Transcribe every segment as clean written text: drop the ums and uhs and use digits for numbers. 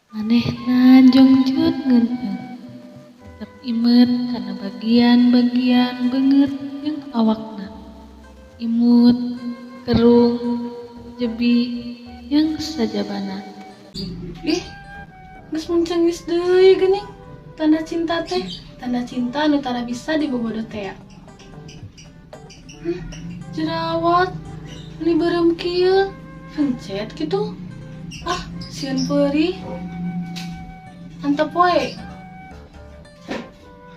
Manehna jongjon ngeunteung, tetep imeut kana bagian-bagian beungeut jeung awakna, imut, kerung, jebi, jeung sajabana. Ih, geus muncenggis deui geuning. Tanda cinta teh, tanda cinta nu tara bisa dibobodo tea. Jerawat, ini beureum kieu, pencet gitu. Ah, sieun peurih. Antep we.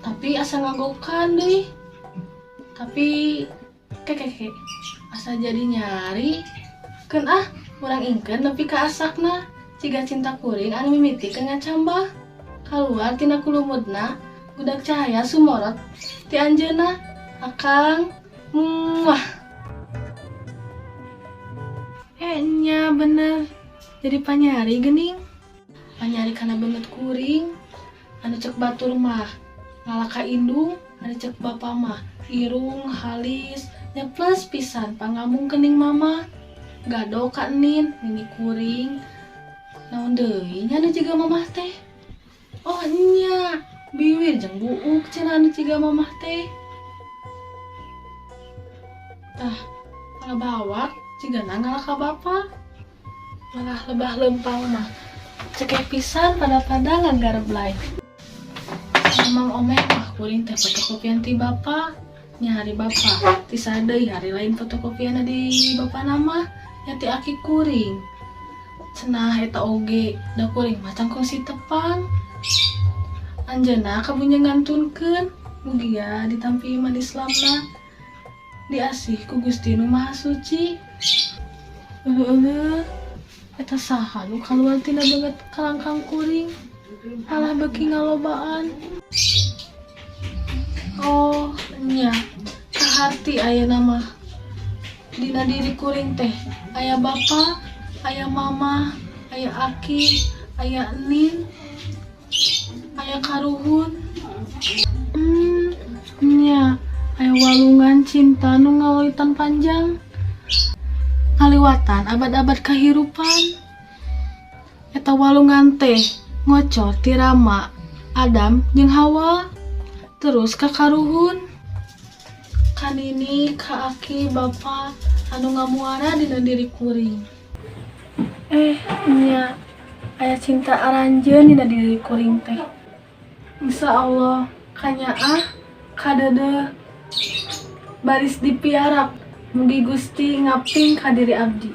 Tapi asa ngagokan deui. Tapi ke ke ke asa jadi nyari. Keun ah, urang ingkeun nepi ka asakna. Ciga cinta kuring anu mimiti ke ngacambah. Kaluar tina kulumutna, budak cahaya sumorot ti anjeunna. Akang, muah. Eh, nya bener. Jadi panyari gening. Panyari kana beungeut kuring. Anu cek batur mah ngalah ka indung, anu cek bapa mah irung halis, nya plus pisan pangambung kening mama. Gado ka enin, nini kuring. Naon deui nya anu jiga mamah teh? Oh nya, biwir jeung buuk cenah anu jiga mamah teh. Tah, kalau bawak jigana ngalah ka bapa. Malah lebah lempang mah cekeh pisan pada-pada ngagareblay. Mang Omeh mah kuring teh fotokopian ti bapa, nyari bapa ti sadeui hari lain fotokopian di bapa nama nya ti aki kuring. Cenah eta oge da kuring mah kungsi tepang. Anjeunna kabunya ngantunkeun, mugia ditampi iman Islamna, diasih ku Gusti Nu Maha Suci. Euleuh, eta saha nu kaluar tina beungeut kalangkang kuring? Alah, beuki ngalobaan. Oh nya, kaharti ayeuna mah. Dina diri kuring teh aya bapa, aya mama, aya aki, aya enin, aya karuhun. Nya aya walungan cinta nu ngaloitan panjang ngaliwatan abad-abad kahirupan. Eta walungan teh ngocor ti Rama Adam jeung Hawa, terus ka karuhun, ka nini, ka aki, bapa anu ngamuara dina diri kuring. Eh, nya aya cinta aranjeun dina diri kuring teh. Insya Allah kanyaah ka deudeuh baris dipiarap, mugi Gusti ngaping ka diri abdi.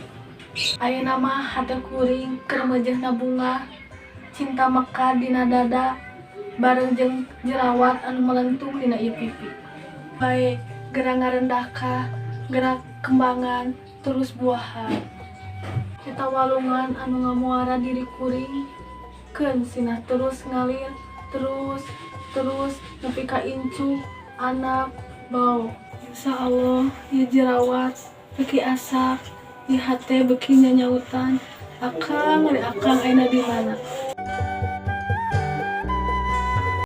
Ayeuna mah hate kuring keur meujeuhna bunga cinta mekar dina dada bareng jeung jerawat anu melentung dina ieu pipi. Bae geura ngarendahkah, geura kembangan terus buahan. Eta walungan anu ngamuara diri kuring keun sinah terus ngalir, terus terus nepi ka incu, anak, bau. Insya Allah ieu jerawat beuki asak, ieu hate beuki nyanyautan. Akang, ari akang ayeuna di mana?